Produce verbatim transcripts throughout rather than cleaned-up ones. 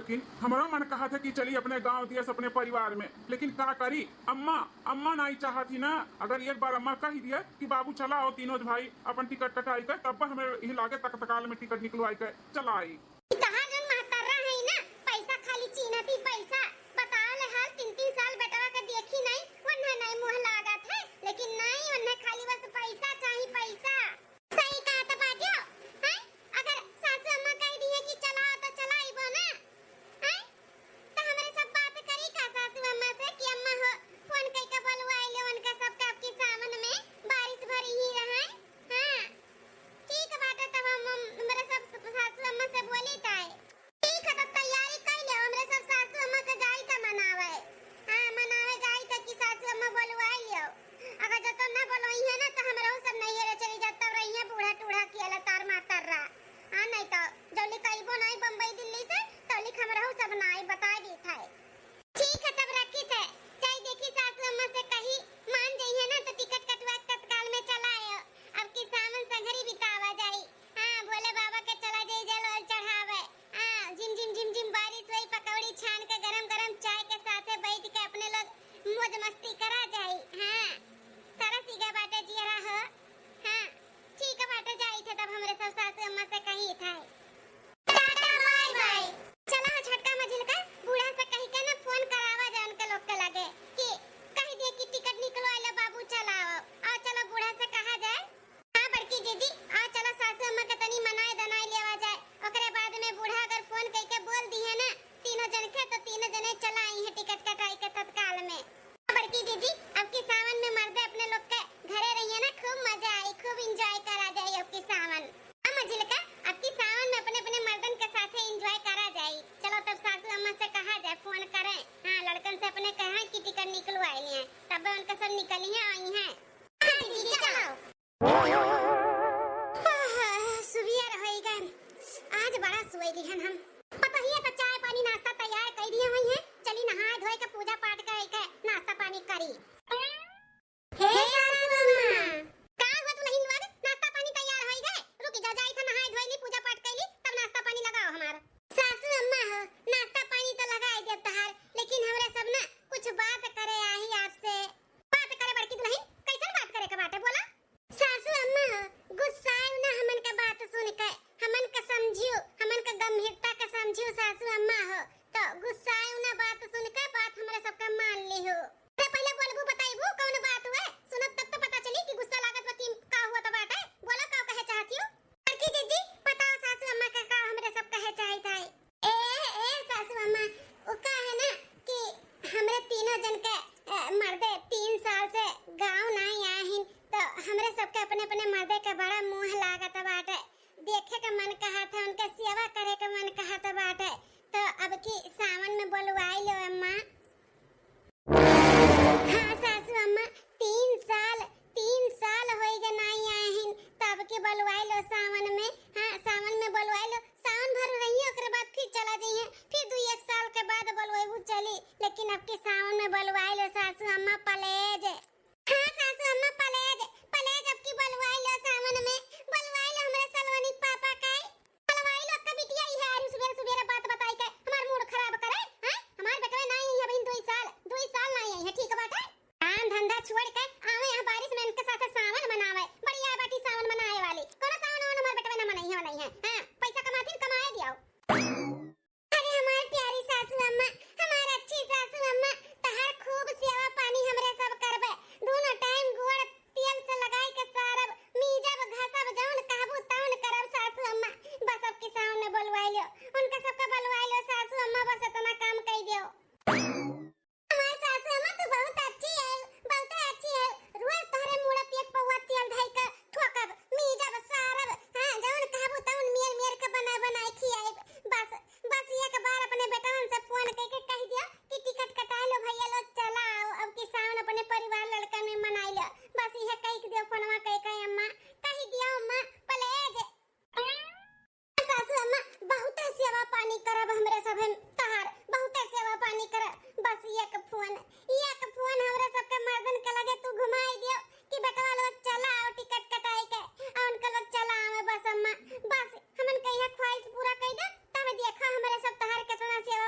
लेकिन हमरो मन कहत है कि चली अपने गाँव दियस, अपने परिवार में, लेकिन का करी, अम्मा, अम्मा नाई चाहत ही ना। अगर एक बार अम्मा कहि दिया कि बाबू चला आओ तीनों भाई अपन टिकट कटाई के, तब हमें यही लागे तक तकाल में टिकट निकलवाई के चला आई। ई तहार जौन महतर्रा है ना, पैसा खाली चीन्हती पैसा। बताओ ले हाल, तीन तीन साल बेटवा के देखी नहीं, वन्हे नहीं मुँह लागत है, लेकिन नहीं, वन्हे खाली बस पैसा चाही, पैसा। सही कहत बाटियो, हैं? अगर सासू अम्मा कह दी है कि चलाओ तो चलाइबो ना, हैं? तो हमरे सब बात करी का सासू अम्मा से कि अम्मा हो, फोन कई के बोलवाई ले उनका सबका आपकी सावन में बारिश भरी ही रहे। हाँ, ठीक बाटे, तब हम, हम, हमरे सब सासू अम्मा से बोली ताई। ठीक है, तब तैयारी कर ले, हमरे सब सासू अम्मा के जाई त मनावे। हाँ, मनावे जाई त कि सासू अम्मा बोलवाई लियो। अगर जब तो ना बोलवाई है ना, तो हमरहू सब नैहरे चली जात, तब रही है बूढ़ा टूढ़ा किया ला तार मातर रहा। हाँ, नहीं तो जौली कईबो नहीं बम्बई दिल्ली से, तौली हमरहू सब ना आई, बता दी था। ठीक है, तब रखी थे, जाई देखी सासू अम्मा से कही, मान जाई है ना, तो टिकट कटवा के तत्काल में चला आयो। अब की सावन संघरी बितावा जाई। हाँ, भोले बाबा के चला जाई जल वल चढ़ावे। हाँ, झिम झिम झिम झिम बारिश होई, पकौड़ी छान के गरम गरम चाय के साथे बैठ के अपने लोग मौज मस्ती करा जाई। हाँ, तरस ही गए बाटे जियरा हो। हाँ, ठीक बाटे, जाई थे तब हमरे सब सासू अम्मा से कही था। Tata bye bye. चला हो छोटका मझिलका, बूढ़ा से कही के ना फोन करावा जाए उनके लोग के लगे कि कह दिए कि टिकट निकलो, आइलो बाबू चलाओ। और चलो बूढ़ा से कहा जाए। हाँ बड़की दीदी, आ चलो सासू अम्मा के तनी मनाए दनाए लेवा जाए। ओकरे बाद में बूढ़ा अगर फोन कइके बोल दी है ना तीनों जन के, तो तीनों जने चला आई है टिकट कटाई के तत्काल में। हाँ बड़की दीदी, अब की सावन में मर्दे अपने लोग के घरे रहिए ना, खूब मजा आई, खूब एंजॉय करा जाए अब की सावन। हाँ मझिलका, अब की सावन में अपने अपने मर्दन के साथे एंजॉय करा जाए। चलो तब सासू अम्मा से कहा जाए, फोन करें। हाँ लड़कन से अपने कहें कि टिकट निकलवाई लिए, तब उनके सब निकलिए आई हैं। हाँ दीदी चलो। आह, सुबियर होई गए। आज बड़ा सोई लिहन हम। पतोहिया तो चाय पानी नाश्ता तैयार कई दिए हुई हैं। चली नहाए धोए के पूजा पाठ करे के नाश्ता पानी करी। हे सासू अम्मा। का हुआ दुल्हन लोग? नाश्ता पानी तैयार होई गए? रुकी जा, जाई था नहाए धोए ली, पूजा पाठ कई ली, तब नाश्ता पानी लगाओ हमार। सासू अम्मा हो, नाश्ता पानी तो लगाई देब तहार, लेकिन हमरे सब ना कुछ बात करे आही आपसे। बात करे बड़की दुल्हन, कैसन बात करे के बाटे बोला? सासू अम्मा हो, गुस्सायु ना हमन के बात सुन के, हमन के समझियो, हमन के गंभीरता के समझियो सासू अम्मा हो, तो गुस्सायु ना बात सुन के, बात हमरे सबके मान लिहो। अरे पहले बोलबू बताइबू कौन बात हुए, सुनब तब तो पता चली कि गुस्सा लागत बा कि का हुआ तो बाटे, बोला का कहे चाहती हो। बड़की जीजी, बताओ सासू अम्मा के का हमरे सब कहे चाहित है। ए, ए सासू अम्मा, उ का है ना कि हमरे तीनों जन के, अ, मर्दे तीन साल से गाँव नाई आए हिन, तो हमरे सबके अपने अपने मर्दे के बड़ा मोह लागत बाटे, देखे के मन कहत है, उनके सेवा करे के मन कहत बाटे, तो अब की सावन में बोलवाई लो अम्मा। हाँ सासू अम्मा, तीन साल, तीन साल होई गए नाई आए हिन, तब के बोलवाई लो सावन में। हाँ, सावन में बोलवाई लो, सावन भर रहिए, ओकरे बाद फिर चला जाइए, फिर दू एक साल के बाद बोलवाई चली, लेकिन अब के सावन में बोलवाई लो सासू अम्मा, प्लीज। हाँ सासू अम्मा, प्लीज, प्लीज अब की बोलवाई लो सावन में, बोलवाई लो हमरे सलोनी पापा का। बोलवाई लो का बिटिया, ई है आरू सुबेर सुबेर बात बताई के हमार मूड खराब करे, हैं? हमार बेटवे नाई आई है बहिन, दुई साल, दुई साल नाई आई है, ठीक बाटे? काम धंधा छोड़ के आवे यहाँ बारिश में इनके साथ सावन मनावे, बढ़िया बाटी सावन मनाए वाली, कोनो सावन वावन हमार बेटवे ना मनई है, मनई है, हाँ? पैसा कमाथिन, कमाए दियाओ। अरे हमार प्यारी सासू अम्मा, हमार अच्छी सासू अम्मा, तहार खूब सेवा पानी हमरे सब करबे। दोनों टाइम गोड़ तेल से लगाई के सारब, मीजब, घसब, जौन कहबू तौन करब सासू अम्मा। बस अब की सावन में बोलवाई लियो, उनका सबका बोलवाई लियो सासू अम्मा, बस इतना काम कई दियो। हमार सासू अम्मा, तू बहुत अच्छी है, बहुत अच्छी है। रोज तोहरे मूड़ा पे एक पौवा तेल धई के ठोकब, मीजब, सारब, हाँ, जौन कहबू तौन मेर मेर के बना बनाई खियाइब। बस, बस एक बार अपने बेटवन से फोन कइके कह दियो कि टिकट कटाए लो भैया लोग, चला आओ, अब की सावन अपने परिवार लड़कन में मनाई लो। बस इहे कह के दियो फोनवा कइके अम्मा, कह दियो अम्मा, प्लीज। सासू अम्मा, बहुते सेवा पानी करब हमरे सभे तहार, बहुते सेवा पानी करब। बस एक फोन, एक फोन हमरे सबके मर्दन के लगे तू घुमाई दियो कि बेटवा लोग चला आओ टिकट कटाई के, आ उनके लोग चला आवे। बस अम्मा, बस हमन के यह ख्वाहिश पूरा कई दे, तब देखा हमरे सब तहार कितना सेवा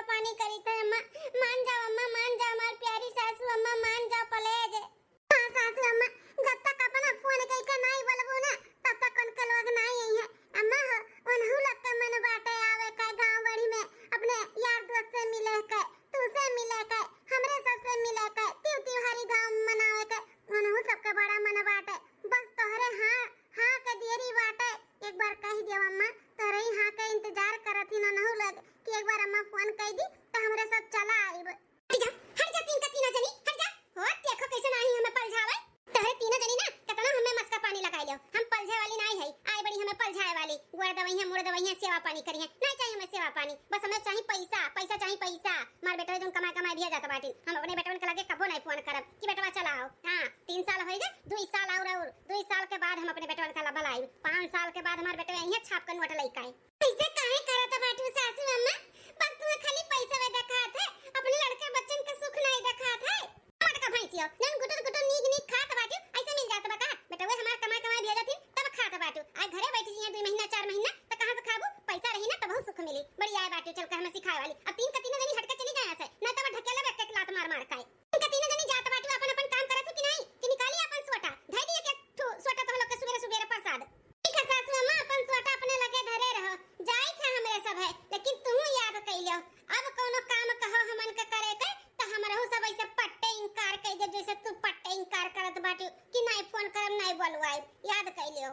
सेवा पानी करिहैं, नाहीं चाही हमें सेवा पानी, बस हमें चाही पैसा, पैसा चाही पैसा। हमार बेटवा जौन कमाए कमाए भेजत बाटिन, हम अपने बेटवन के लगे कबो नाहीं फोन करब कि बेटवा चला आओ। हाँ, तीन साल होइ गए, दुई साल और, और दुई साल के बाद हम अपने बेटवन का बुलाइब। पाँच साल के बाद हमार बेटवा इहाँ छाप के नोट लइके आई। ऐसे काहे करत बाटू सासू अम्मा? बस तुम्हें खाली पैसा वे देखात है, अपने लड़के बच्चन के सुख नाहीं देखात है। मटका भैंसियो, जौन गुटुर गुटुर नीक नीक खात बाटू, ऐसे मिल जात बा का? बेटवा हमार कमाए कमाए भेजत हिन, तब खात बाटू। आ घरे बैठ जिहे दुई महीना, चार महीना, त कहाँ से खाबू? पैसा रही ना, तबहू सुख मिली। बड़ी आए बाटू चल के हमें सिखाए वाली। अब तीन का तीनों जनी हट के चली जाए से, ना तब ढकेले एक एक लात मार मार के। तीन का तीनों जनी जात बाटू, अपन अपन काम करत हो कि नाहीं? कि निकाली अपन सोटा, धई दिए के ठू सोटा तो लोग के सुबेरे सुबेरे प्रसाद। ठीक है सासू अम्मा, अपन सोटा अपने लगे धरे रहो, जाई थे हमरे सब है, लेकिन तुहू याद कइलो, अब कौनो काम कहो हमन के करे के, त हमरहू सब ऐसे पट्टे इनकार कइ दे, जैसे तू पट्टे इनकार करत बाटू कि नाहीं फोन करब, नाहीं बोलवाई, याद कइलो।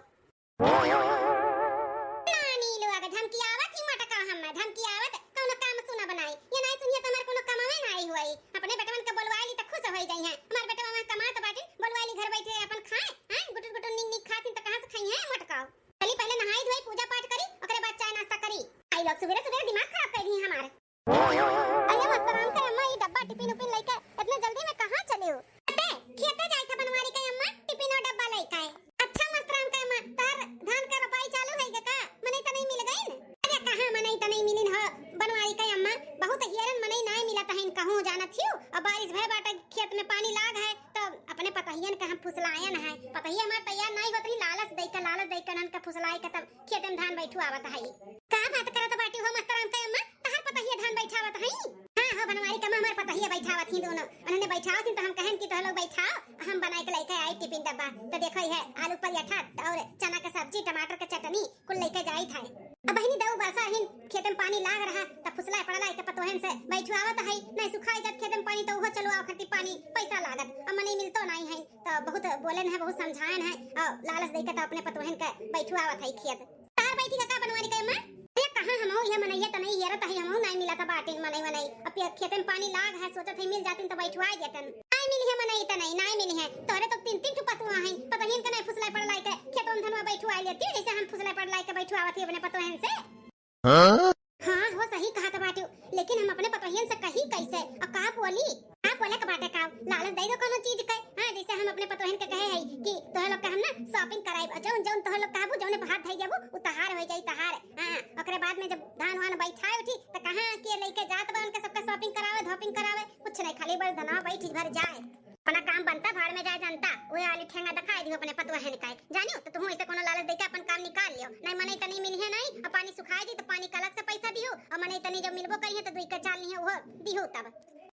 नानी लोग धमकी आवत ही मटका हमें, धमकी आवत, कौनो काम सुनब नाहीं, ये नाहीं सुनिए त हमार कौनो कमावे नाहीं हुई, अपने बेटवन के बोलवाई ली त खुश होइ जाई हैं, हमार बेटवा वहाँ कमात बाटिन, बोलवाई ली घर बैठे अपन खाए, हैं? गुटुर गुटुर नीक नीक खातिन त कहाँ से खाई हैं मटका? चली पहले नहाई धोई, पूजा पाठ करी, ओकरे बाद चाय नाश्ता करी। आई लोग सुबेरे सुबेरे दिमाग खराब कर दी हमार। अरे मस्तराम के अम्मा, ई डब्बा टिफिन उफिन लइके इतने जल्दी में कहाँ चले हो? अबे, खेते जाए था बनवारी के अम्मा, टिफिन और डब्बा लइके आए। अच्छा मस्तराम के अम्मा, तार धान का रोपाई चालू है का? मनई तनई मिल गई न? अरे कहाँ मनई तनई मिलिन हो बनवारी के अम्मा, बहुत हियरन मनई नाय मिलत है, कहूँ जानत हियो। अब बारिश भय बाटे, खेत में पानी लाग है, तो अपने पतहियन के हम फुसलायन है। पतहिया हमार तैयार नाई होत रही, लालच दई के, लालच दई के उनन के फुसलाए के तब खेते में धान बैठू आवत है। का बात करत बाटी हो मस्तराम के अम्मा, तहार पतहिया धान बैठावत है? हाँ हो बनवारी के अम्मा, हमार पतहिया बैठावत ही दोनों। उन्होंने बैठावत ही तो हम कहन कि तोह लोग बैठाओ, हम बनाए के लेके आई टिफिन डब्बा। तो देखो ये आलू पराठा और चना के सब्जी, टमाटर के चटनी, कुल लेके जाई था। अब बहिनी दऊ बरसा हिन खेत में पानी लाग रहा, तब फुसलाए पड़ला के पतोहन से बैठवावत है, नहीं सुखाए जात खेत में पानी तो उहो चलो आओ खरती पानी पैसा लागत, अब मनई मिलतो नहीं है, तो बहुत बोले न है, बहुत समझाए न है, और लालच देके तो अपने पतोहन के बैठवावत है खेत। तार बैठी का बनवारी के अम्मा? अरे कहाँ हमहू ये मनैया तनई हेरत है, हमहू नहीं मिला था बाटिन मनई वनई, अब ये खेत में पानी लाग है, सोचत है मिल जातिन तो बैठवाए देतन। नाय मिली है मनई तनई, नाय मिली है। तोहरे तो तीन तीन ठो पतुआ हैं, पतोहियन के नाय फुसलाए पड़लाए के खेतवा में धनवा बैठवाए लेती, जैसे हम फुसलाए पड़लाए के बैठवावत ही अपने पतोहन से। हाँ? हाँ हो, सही कहत बाटू, लेकिन हम अपने पतोहियन से कही कैसे? और का बोली? का बोले के बाटे का? लालच दे दो कोनो चीज के। हाँ, जैसे हम अपने पतोहियन के कहे है कि तोहे लोग के हम ना shopping कराइब, और जौन जौन तोहे लोग कहबू, जौने पे हाथ धई देबू, उ तहार हो जाई, तहार। हाँ, ओकरे बाद में जब धान वान बैठाए उठी, त कहाँ के लेके जात बा उनके सबके shopping करावे, धोपिंग करावे, कुछ नहीं, खाली बस धनवा बैठी भर जाए। अपना काम बनता, भाड़ में जाए जनता। ओए वाली ठेंगा दिखाई दियो अपने पतोहन का। जानियो, तो तुहू ऐसे कोनो लालच देके अपन काम निकाल लियो। नहीं मनई तनी मिलिहे नहीं, अब पानी सुखाई दी तो पानी का अलग से पैसा दियो, और मनई तनी जब मिलबो करिहे तो दुई का चाल लिहे, वो दिहो तब।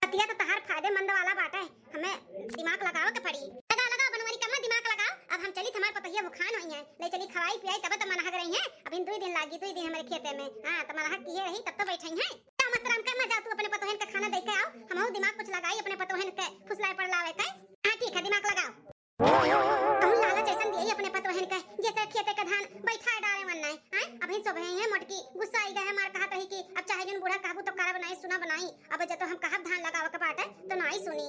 बतिया तो तहार फायदेमंद वाला बाटे, हमें दिमाग लगावे के पड़ी। लगाओ, लगाओ बनवारी के अम्मा, दिमाग लगाओ। अब हम चली, हमार पतोहिया भुखान होई है, ले चली खवाई पियाई, तब तो मनहक रही है। अब इन दुई दिन लागी, दुई दिन हमारे खेते में। हाँ, तो मनहक किहे रही, तब तो बैठे हैं। जाओ मस्तराम के अम्मा, जाओ तू अपने पतोहन के खाना दे के आओ, हमहू दिमाग कुछ लगाई अपने पतोहन के फुसलाए पड़लावे के। हाँ ठीक है, दिमाग लगाओ। कौन लालच ऐसन दिए अपने पतोहन के, जैसे खेते के धान बैठा डारे मन नाय। हाँ, अभी सोभे हैं मोटकी, गुस्सा आई गए हमार, कहत रही कि अब चाहे जौन बूढ़ा कहबू तो करब नाय, सुनब नाय। अब जब तो हम कहब धान लगावे के बाटे तो नाय सुनी।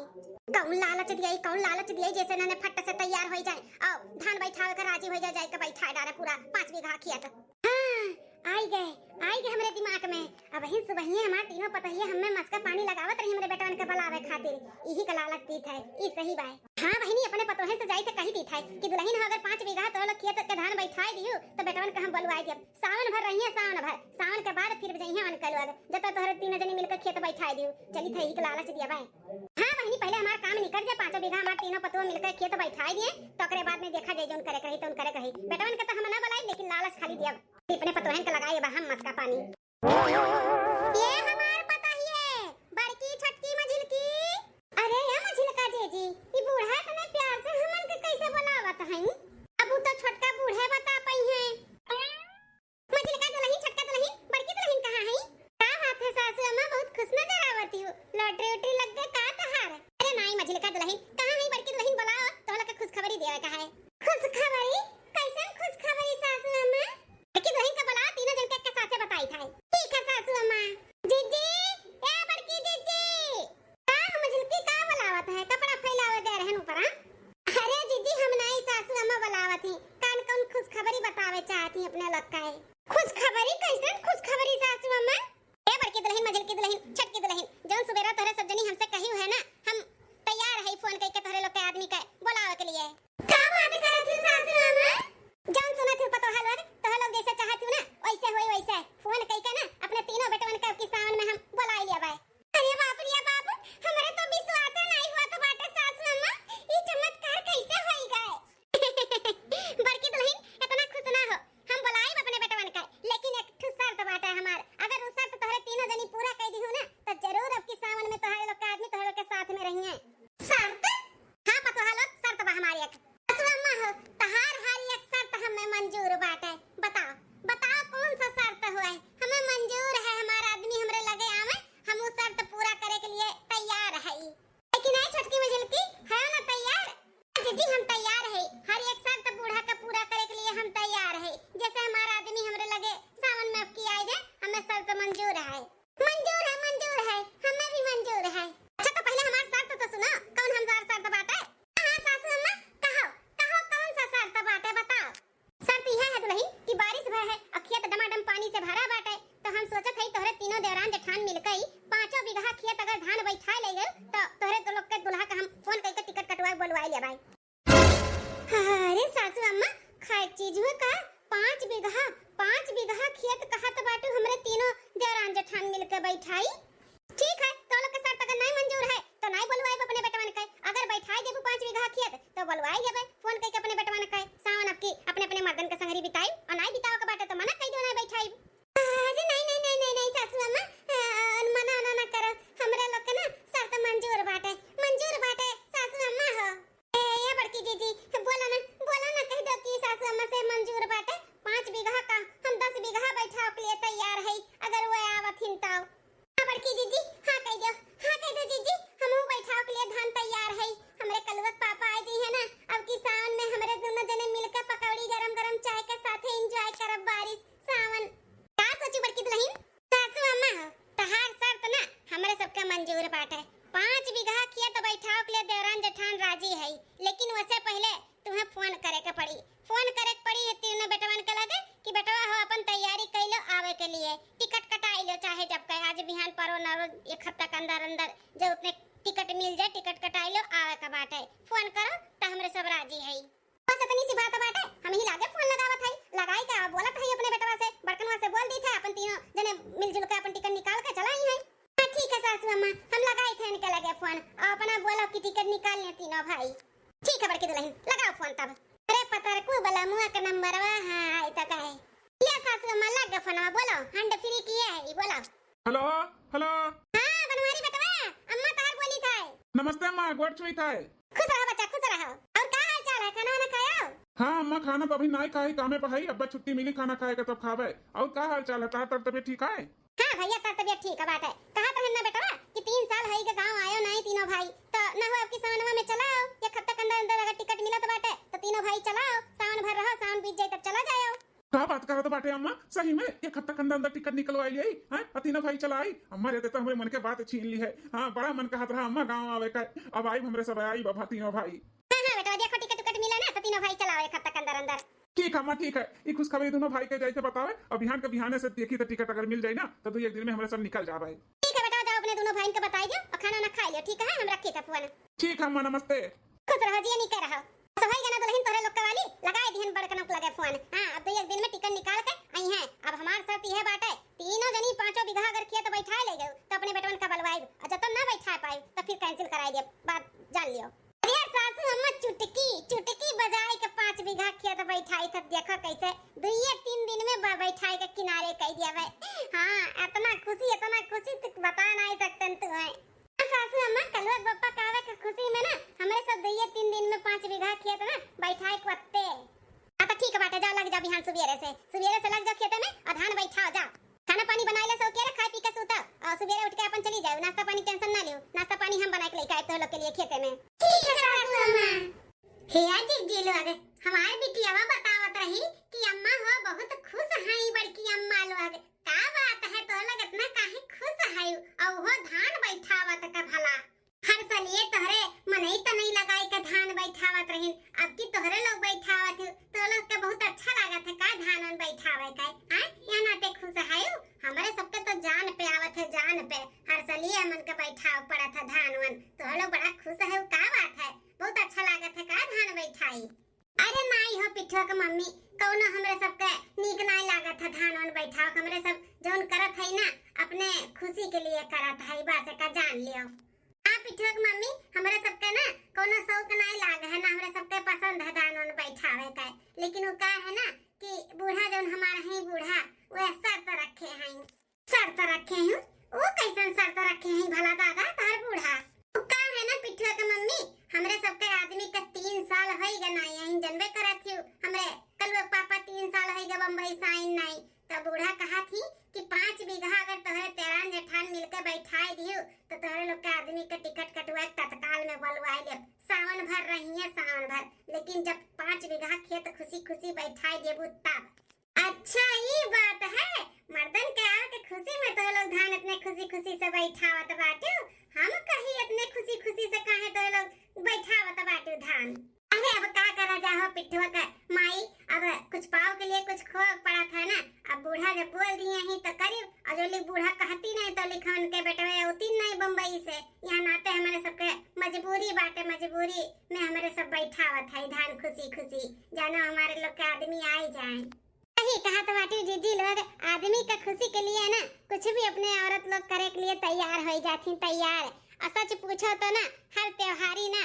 कौन लालच दिए, कौन लालच दिए, जैसे नने फट से तैयार हो जाए, आओ धान बैठावे के राजी हो जाए, जाए के बैठा डारे पूरा पाँच बीघा खेत। हाँ, आई गए, आई गए हमरे दिमाग में। अबहिन सुबहिये हमार तीनों पतोहिया हमें मस्का पानी लगावत रही हमरे बेटवन के बुलावे खातिर। इही का लालच दीत है, ई सही बाय। हाँ बहिनी, अपने पतोहन से जाई थे कही दीत है कि दुलहिन हो अगर पाँच बीघा तोहरे लोग खेत के धान बैठाई दियो तो बेटवन के हम बोलवाई दियब। सावन भर रहिए, सावन भर, सावन के बाद फिर जइहे उनके लोग, जब तक तोहरे तीनों जनी मिलकर खेत बैठाई दियो। चली थे, इही का लालच दिया बाय। हाँ बहिनी, पहले हमार काम निकल जाए, पाँचों बीघा हमार तीनों पतोह मिलकर खेत बैठाई दिए, तो ओकरे बाद में देखा जाए, जौन करे कही तो उन करे कही। बेटवन के तो हम ना बुलाई, लेकिन लालच खाली दियब। अपने पतोहन के लगाई बा हम मस्का पानी। ये हमार पतोहिए, बड़की, छोटकी, मझिलकी। अरे ये मझिलका जीजी, ई बूढ़ा इतने प्यार से हमन के कैसे बुलावत हईं? अब उ तो छोटका बूढ़े बता पई हैं। मझिलका दुलहिन, छोटका दुलहिन, बड़की दुलहिन कहाँ हईं? का बात है सासू अम्मा, बहुत खुश नजर आवत हो। लॉटरी उटरी लग गए का तहार? अरे नाई मझिलका दुलहिन, कहाँ हईं बड़की दुलहिन, बुलाओ, तोहला के खुशखबरी देवे का है। खुशखबरी? कैसन खुशखबरी सासू अम्मा? बड़की दुलहिन का बुलाओ, तीनों जन के एक साथे बताई था। ठीक है सासू अम्मा। जीजी, ए बड़की जीजी, का हो मझिलकी, का बुलावत है? कपड़ा फैलावे गए रहन ऊपर, हाँ? अरे जीजी, हम नाई सासू अम्मा बुलावत ही, कान कौन खुशखबरी बतावे चाहत ही अपने लोग का है। खुशखबरी? कैसन आई अब फोन कइके अपने बेटवा न कहे, सावन अब की अपने अपने मर्दन के संगरी बिताई, और नाई बितावे के बाटे तो मना कइ दियो, नाई बैठाई। अरे नहीं, नहीं, नहीं, नहीं, नहीं, सासू अम्मा, अ, मना, ना, ना करो, हमरे लोग के ना शर्त मंजूर बाटे, मंजूर बाटे, सासू अम्मा हो। ए, ए बड़की जीजी, बोला ना, बोला ना, कह दो कि सासू अम्मा से मंजूर बाटे, पाँच बीघा का हम दस बीघा बैठाव के लिए तैयार है, अगर वो आवत हिन तो। हाँ बड़की जीजी, हाँ कह दो, हाँ कह दो जीजी, हमहू बैठाव के लिए धान तैयार है। हमरे कलुआ के पापा आए जी है ना, अब की सावन में हमरे दोनों जने मिलके पकौड़ी गरम गरम चाय के साथे enjoy करब बारिश सावन। का सोची बड़की दुल्हन? सासू अम्मा हो, तहार शर्त ना हमरे सबके मंजूर बाटे। पाँच बीघा खेत बैठाव के लिए देवरान जेठान राजी है, लेकिन वसे पहले तुम्हें फोन करे के पड़ी। फोन करे के पड़ी ये तीनों बेटवन के लगे कि बेटवा हो अपन तैयारी कइ लो आवे के लिए, टिकट कटाई लो, चाहे जब कहे आज बिहान परो नरो एक हफ्ता के अंदर अंदर जो अपने टिकट मिल जाए, टिकट कटाई लो, आवे के बाटे। फोन करो त हमरे सब राजी है। बस इतनी सी बात बाटे, हम ही लागे फोन लगावत है, लगाई का बोलत है अपने बेटवा से, बड़कनवा से बोल दी थे, अपन तीनों जने मिलजुल के अपन टिकट निकाल के चला आई है। हाँ, ठीक है सासू अम्मा, हम लगाई थे इनके लगे फोन, और अपना बोलो कि टिकट निकाल लें तीनों भाई। ठीक है बड़की दुल्हन, लगाओ फोन तब। अरे पतरकू बलमुआ के नंबरवा, हाँ, आई तक है। ले सासू अम्मा, लग गया फोनवा, बोलो, hand free किए है, ये बोलो। Hello, hello. हाँ, बनवारी बेटवा, अम्मा तहार बोली था। नमस्ते अम्मा, गोड़ छुई था। खुश रहो बच्चा, खुश रहो। और का हाल चाल है, खाना वाना खायो? हाँ अम्मा, खाना तो अभी नाई खाई, कामे पर हई, अब्बा छुट्टी मिली खाना खाए के तब खाबे। और का हाल चाल है, तार तब तबियत ठीक है? हाँ भैया, तार तबियत ठीक है बाटे। कहा तो है ना बेटवा कि तीन साल है के गाँव आयो नाई तीनों भाई, तो ना हो अब की सावनवा में चला आओ, एक हफ्ता के अंदर अंदर अगर टिकट मिलत बाटे तो तीनों भाई चला आओ, सावन भर रहो, सावन बीत जाए तब चला जाओ। का बात करत बाटे अम्मा, सही में एक हफ्ता के अंदर अंदर टिकट निकलवाई लियाई, हैं? आ तीनों भाई चला आई। अम्मा रहते तो हमरे मन के बात छीन ली है। हाँ, बड़ा मन कहत रहा अम्मा गाँव आवे का, अब आई हमरे सब आई बाबा तीनों भाई। हाँ, हाँ बेटवा, देखो टिकट उकट मिला ना तो तीनों भाई चला आओ एक हफ्ता के अंदर अंदर। ठीक है अम्मा, ठीक है, ई खुशखबरी दोनों भाई के जाइके बतावे, और बिहान के बिहाने से देखी तो टिकट अगर मिल जाई ना तो दू एक दिन में हमरे सब निकल जाबे। ठीक है बेटा, जाओ अपने दोनों भाई के बताई दियो और खाना ना खाई लियो, ठीक है? हम रखी थे फोन। ठीक है अम्मा, नमस्ते। खुश रहो, जिया निके रहो। सो होई गना दुल्हन तोहरे लोग के वाली, लगाए दिहन बड़कनों के लगे फोन। हाँ, अब दू एक दिन में टिकट निकाल के आई हैं। अब हमार शर्त यह बाटे, तीनों जनी पाँचों बीघा अगर खेत बैठाए ले गयो तो अपने बेटवन का बलवाइब, और जब तक ना बैठा पाइब तो फिर cancel कराई देब, बात जान लियो। अरे सासू अम्मा, चुटकी चुटकी बजाए के पाँच बीघा खेत बैठाई था, देखो कैसे दुइये तीन दिन में ब-, बैठाए के किनारे कई दिया भाई। हाँ, इतना खुशी, इतना खुशी तू बता नहीं सकते तू है। सासू अम्मा, कलुआ के बप्पा का आवे के खुशी में ना हमरे सब दुइये तीन दिन में पाँच बीघा खेत ना बैठाए के वत्ते। हाँ तो ठीक बाटे, जाओ लग जाओ बिहान सुबेरे से, सुबेरे से लग जाओ खेते में और धान बैठाओ जाओ। खाना पानी बनाए ले सो के रे, खाए पी के सूता और सुबेरे उठ के अपन चली जाओ। नाश्ता पानी tension ना लियो, नाश्ता पानी हम बनाए के लेके आए तो लोग के लिए खेते में। ठीक है सासू अम्मा। हे जिज्जी लोग, हमार बिटियावा बतावत रही कि अम्मा हो बहुत खुश हैं बड़की अम्मा लोग। का बात है, तो लोग इतना काहे खुश है? और वो धान बैठावत का भला? हर सलिए तोहरे मनई तनई लगाई के धान बैठावत रहिन, अब की तोहरे लोग बैठावत हो, तो लोग के बहुत अच्छा लागत है का धान उन बैठावे का? हाँ, या नाते खुश है? हमरे सबके तो जान पे आवत है, जान पे। हर सलिए हमन के बैठाव पड़त है धान वन, तो लोग बड़ा खुश है, का बात है? बहुत अच्छा लागत है का धान बैठाई? अरे नाई हो पिठुआ के मम्मी, कौनो हमरे सबके नीक नाई लागत है धान वान बैठाव। हमरे सब जौन करत है ना, अपने खुशी के लिए करत है, बस एका जान लियो। हाँ पिठुआ के मम्मी, हमरे सबके ना कौनो शौक नाई लाग है ना, हमरे सबके पसंद है धान वान बैठावे का। लेकिन वो का है ना कि बूढ़ा जौन हमार है बूढ़ा, वह शर्त रखे हैं। शर्त रखे हूँ? वो कैसन शर्त रखे हैं भला दादा तोहर बूढ़ा? वो का है ना पिठुआ के मम्मी, हमरे सबके आदमी के तीन साल होई गए नाई, यहीं जनबे करत हियो, हमरे कलुआ के पापा तीन साल होई गए बम्बई से आइन नाई। तब बूढ़ा कहा थी कि पाँच बीघा अगर तोहरे तेरान जेठान मिलके बैठाए दियो तो तोहरे लोग के आदमी के टिकट कटवा के तत्काल में बोलवाए लेब, सावन भर रहिए सावन भर, लेकिन जब पाँच बीघा खेत खुशी खुशी बैठाए देबू तब। अच्छा, ई बात है, मर्दन के आवे के खुशी में तो लोग धान इतने खुशी खुशी से बैठावत बाटू। हम कही इतने खुशी खुशी से काहे तो लोग बैठावत बाटू धान? अरे अब का करा जा हो पिठुआ का माई, अब कुछ पाव के लिए कुछ खो पड़ा था ना। अब बूढ़ा जब बोल दिए ही तो करीब, और जो लोग बूढ़ा कहती नहीं तो लिखा उनके बेटवे होती नहीं बम्बई से। यहाँ नाते हमारे सबके मजबूरी बाटे, मजबूरी में हमारे सब बैठावत है धान खुशी खुशी, जानो हमारे लोग के आदमी आई जाए। सही कहत बाटी जीजी लोग, आदमी का खुशी के लिए ना कुछ भी अपने औरत लोग करे के लिए तैयार हो जाती, तैयार। और सच पूछो तो ना, हर त्योहारी ना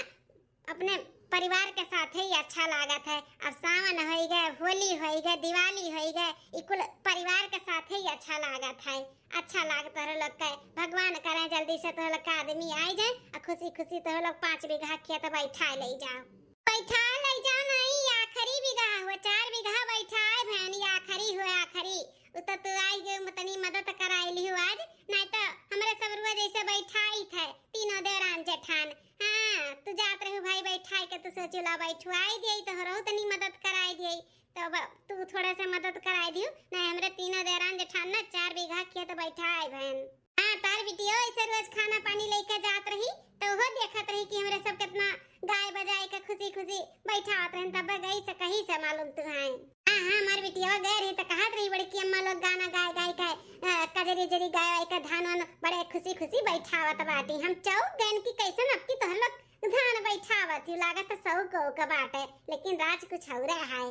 अपने परिवार के साथे ही अच्छा लागत है। अब सावन होई गए, होली होई गए, दिवाली होई गए, ई कुल परिवार के साथे ही अच्छा लागत है। अच्छा लाग तोहरे लोग के, भगवान करे जल्दी से तोहरे लोग के आदमी आई जाए और खुशी खुशी तोहरे लोग पाँच बीघा खेत बैठा ले जाओ। बैठा ले जाओ नहीं, आखिरी बीघा हुआ, चार बीघा बैठाए भैन, ई आखिरी हुआ, आखिरी। उ तो तू आई गई, तनी मदद कराई लिहू आज, नहीं तो हमरे सब रुआ जैसे बैठाई थे तीनों देवरान जेठान। हाँ, तू जात रहू भाई बैठाई के, तू सोचू ला बैठवाई दिए तो हो रहू तनी मदद कराई दिए, तो अब तू थोड़ा सा मदद कराई दियो, नहीं हमरे तीनों देवरान जेठान ना चार बीघा खेत बैठाए भैन। हाँ, तार बिटियो ऐसे रोज खाना पानी लेके जात रही, तो वो देखत रही कि हमरे सब कितना गाय बजाए के खुशी खुशी बैठावत रहन, तब गई से कहीं से मालूम तू है। हाँ, हाँ, हमार बिटिया गए रही तो कहत रही बड़की अम्मा लोग गाना गाए गाए के, अ, कजरी जरी गाए वाए के धान वान बड़े खुशी खुशी बैठावत बाटी। हम चौक गए कि कैसे अब की तोहर लोग धान बैठावत ही, लागत तो सौ को के बाटे, लेकिन राज कुछ और है।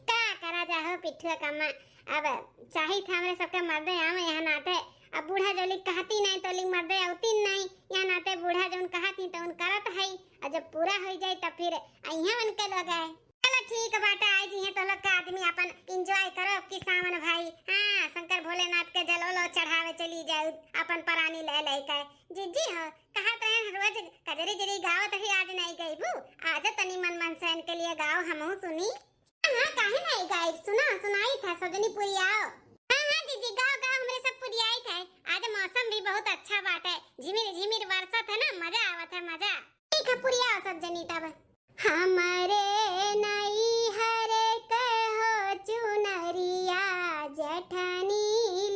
का करा जा हो पिठुआ कम्मा, अब चाही था हमरे सबके मर्दे आवे यहाँ नाते। अब बूढ़ा जोली कहती नहीं तो लिंग मर्दे औती नहीं, यहाँ नाते बूढ़ा जौन कहती तो उन करत है, और जब पूरा हो जाए तब फिर अइहे उनके लोग है। चलो ठीक बाटे, आई जी हैं तो लोग का आदमी अपन एंजॉय करो कि सावन भाई, हाँ, शंकर भोलेनाथ के जलो लो चढ़ावे चली जाओ अपन परानी ले लेके। जिज्जी हो, कहत रहन रोज कजरी जरी गावत ही, आज नहीं गईबू? आज तनी मन मनसैन के लिए गाओ, हमहू सुनी। हाँ, हाँ, काहे नहीं गाइब? सुना, सुनाई था, सजनी पुरियाओ। हाँ, हाँ, जीजी, गाओ, गाओ, हमरे सब पुरियाई था। आज मौसम भी बहुत अच्छा बाटे, झिमिर झिमिर बरसत है ना, मजा आवत है, मजा। ठीक है, पुरियाओ सब जनी तब। हमरे नैहर के हो चुनरिया जेठनी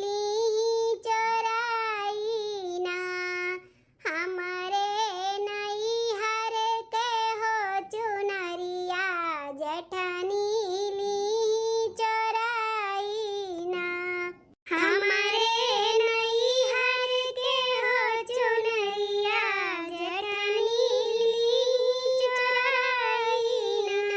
ली चोराई ना, हमरे नैहर के हो चुनरिया जेठनी ली चोराई ना, हमरे नैहर के हो चुनरिया जेठनी ली चोराई ना।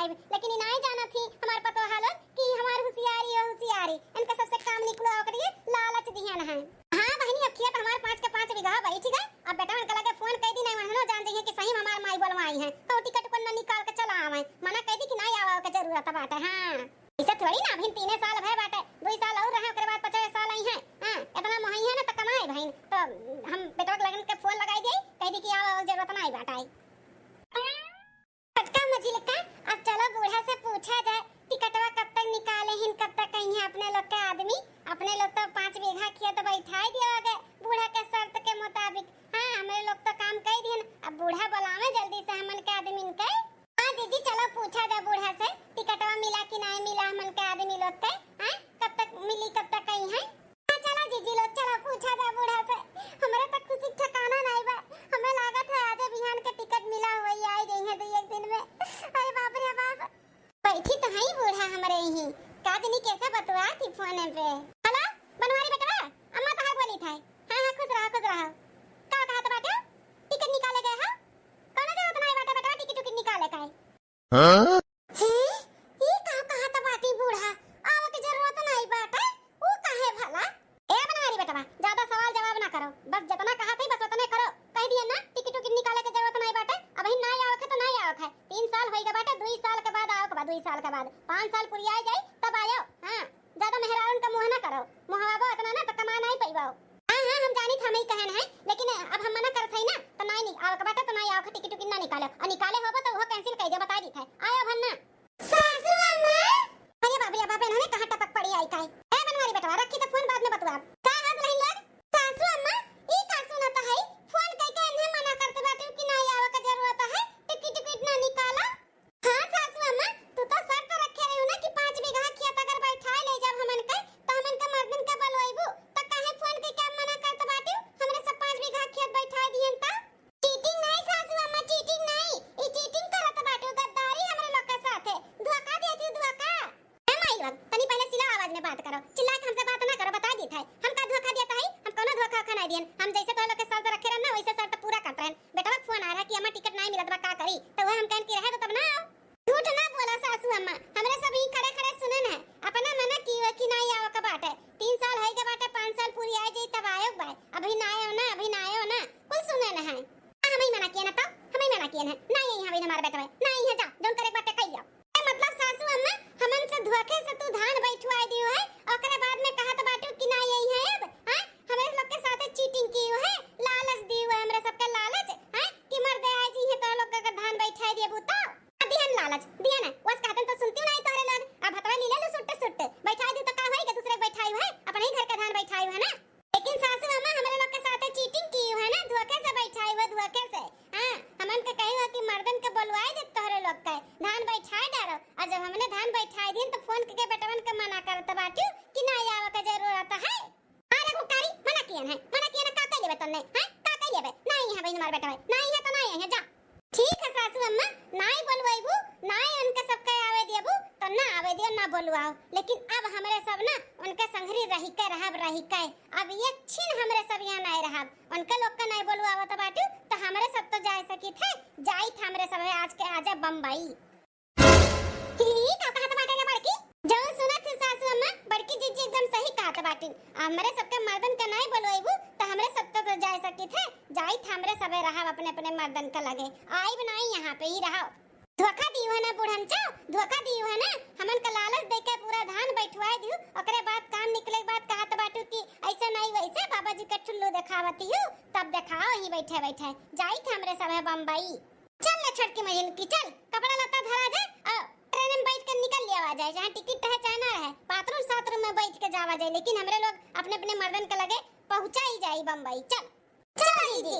लेकिन ई नाई जानत ही हमार पतोहा लोग कि हमार हुसियारी हो हुसियारी, इनका सबसे काम निकलो ओकरे लालच दिहन है। हाँ बहिनी, अब खेत हमार पाँच के पाँच बीघा बैठ गए। अब बेटवन के लगे फोन कइ दी, नाई उन्हनो जान जइहे कि सही में हमार माई बोलवाई है, तो टिकट उकट ना निकाल के चला आवे। मना कइ दी कि नाई आवे के जरूरत बाटे। हाँ, इसे थोड़ी ना, अभी तीने साल भय बाटे, दुई साल और रहे, ओकरे बाद पचास साल आई है। हाँ, इतना मोहई है ना तो कमाए बहिन, तो हम बेटवा के लगन के फोन लगाई दे, कह दी कि आवे के जरूरत नाई बाटे। छोटका मझिलका, अब चलो बूढ़ा से पूछा जाए, टिकटवा कब तक निकाले हिन, कब तक कहिए अपने लोग के आदमी। अपने लोग तो पाँच बीघा खेत बैठाई दिया गए बूढ़ा के शर्त के मुताबिक। हाँ, हमरे लोग तो काम कई दिहन, अब बूढ़ा बुलावे जल्दी से हमन के आदमी के। हाँ जीजी, चलो पूछा जाए बूढ़ा से, टिकटवा मिला कि नाई मिला हमन के आदमी लोग के। हाँ, कब तक मिली, कब तक कहिए? हाँ, चला जीजी लोग, चला पूछा जा बूढ़ा से। हमरे तक खुशी ठिकाना नाई बा। हमें लागत है आज बिहान के टिकट मिला हुआ ही आई गई है दो एक दिन में। अरे बाप रे बाप। बैठी तो है बूढ़ा हमरे ही। का जनी कैसे बतुआ थी फोन पे। हेलो, बनवारी बेटवा, अम्मा तहार बोली था। हाँ, हाँ, खुश रहा, खुश रहा। का कहा तो बाटे? टिकट निकाले गए हो? कौनो जरूरत नाई बाटे बेटवा, टिकट उकट निकाले का है। हाँ? हे, ई का कहत बाटी बूढ़ा? आवे के जरूरत नाई बाटे, ऊ काहे भला? ए बनवारी बेटवा, ज्यादा सवाल जवाब ना करो, बस जितना कहत है बस उतने करो। कह दिए ना, टिकट उकट निकाले के जरूरत नाई बाटे, अबहिन नाई आवत है तो नाई आवत है। तीन साल होई गए बाटे, दुई साल के बाद आओ के बाद, दुई साल के बाद, पाँच साल पुरिया जाई तब आयो। हाँ, ज्यादा मेहरारून का मुँह ना करो, मुँहवाबो इतना ना तो कमा नाई पैबो। हाँ, हाँ, हम जानी था, हम ही कहन है, लेकिन अब हम मना करत है ना, तो नाई नि-, आवे के बाटे तो नाई आवे के, टिकट उकट ना निकालो, और निकाले होबो तो वो कैंसिल कर दे, बता दी था, आयो भन ना। सासू अम्मा। अरे बाप रे बाप, इन्होंने कहाँ टपक पड़ी आई काई? ए बनवारी बेटवा, रखी तो फोन बाद में बतुआब। का हाथ रही लोग? सासू अम्मा, ई का सुनत है? फोन कइके इन्हें मना करत बाटे कि नाई आवे के जरूरत है, टिकट उकट ना निकालो। हाँ सासू अम्मा, तू तो शर्त रखे रही ना कि पाँच बीघा खेत अगर बैठाए ले जाब हमन के, तो हमन के मर्दन के बलवाइबू, तो काहे फोन कइके अब मना करत बाटिउ? हमरे सब पाँच बीघा खेत बैठाए दिहन त। चीटिंग नहीं सासू अम्मा, चीटिंग नहीं, ई चीटिंग करत बाटिउ, गद्दारी हमरे लोग के साथ है, धोखा देती धोखा। ए माई लोग, तनी पहले सिला आवाज में बात करो, चिल्ला के हमसे बात ना करो, बता देत है, हम का धोखा देत है, हम कौनो धोखा वोखा नहीं दिहन, हम जैसे तोहरे लोग के शर्त रखे रहन ना, वैसे शर्त पूरा करत रहन। बेटवा के फोन आ रहा कि अम्मा टिकट नहीं मिलत बा, का करी? तो वह हम कहन कि रहे दो तब ना आओ। झूठ ना बोला सासू अम्मा, हमरे सब ही खड़े खड़े सुनन है, अपना मना की हुआ कि नाई आवे के बाटे, तीन साल होई के बाटे, पाँच साल पूरी आए जाई तब आयो के बाय, अभी ना आयो ना, अभी ना आयो ना, कुल सुनन है। आ, हम ही मना किए ना तो, हम ही मना किए ना, ना यही हवे हमारे बेटवा, ना यही है, जा, जौन करे के बाटे कही जाओ। ए, मतलब सासू अम्मा, हमन से धोखे से तू धान बैठवाए दियो है, ओकरे बाद में कहत बाटू कि ना यही है अब, हाँ? हमरे लोग के साथे चीटिंग की है, लालच दी है, हमरे सबके लालच, हाँ? कि मर्दे आए जी है तो लोग का धान बैठाए दिए बूता। दिहन लालच, दिहन है। वस कहतन तो सुनती नहीं तोहरे लोग। अब भतवा लीले लो सुट्ट सुट्ट। बैठाई दू तो का होई के दूसरे के बैठाई है? अपने ही घर के धान बैठाई है ना? लेकिन सासू अम्मा हमरे लोग के साथे चीटिंग की है ना, धोखे से बैठाई है, धोखे से। हाँ, हमन के कही हो कि मर्दन के बोलवाई दे तोहरे लोग के, धान बैठाई डारो। और जब हमने धान बैठाई दिन तो फोन करके बेटवन के मना करत बाटियो कि ना आवे के जरूरत है। अरे गुकारी, मना कियन है, मना कियन है, का कह लेबे तन्ने, हैं? का कह लेबे? नहीं है भाई हमारे बेटा है, नहीं है तो नहीं है, जा। ठीक है सासू अम्मा, नाई बोलवाइबू, नाई उनके सबके आवे देबू, तो ना आवे दियो, ना बोलवाओ। लेकिन अब हमरे सब ना उनके संघरी रही के रहब, रही के। अब एक छिन हमरे सब यहाँ नाई रहब, उनके लोग के नाई बोलवावत बाटू, तो हमरे सब तो जाए सकित है, जाइत हमरे सब आज के आजा बम्बई। ही, का कहत बाटे रे बड़की? जौन सुनत है सासू अम्मा, बड़की जीजी एकदम सही कहत बाटिन। हमरे सबके मर्दन के नाई बोलवाइबू, त हमरे सब तो जाए सकित है। जाइत हमरे सबे रहब अपने अपने मर्दन के लगे। आइब नाई यहाँ पे ही रहब। धोखा दियो है ना बुढ़न चो, धोखा दियो है ना। हमन के लालच देके पूरा धान बैठवाए दियो, ओकरे बाद काम निकले के बाद कहत बाटू कि ऐसे नाई वैसे बाबा जी के ठुल्लू देखावती हूँ, तब देखाओ ही बैठे बैठे। जाइत हमरे सबे बम्बई। चल ले छोटकी मझिलकी, चल, कपड़ा लत्ता धरा जाए और ट्रेन में बैठ के निकल लिया जाए, चाहे टिकट रहे चाहे ना रहे, बाथरूम साथरूम में बैठ के जावा जाए, लेकिन हमरे लोग अपने अपने मर्दन के लगे पहुंचा ही जाई बम्बई। चल, चल जीजी।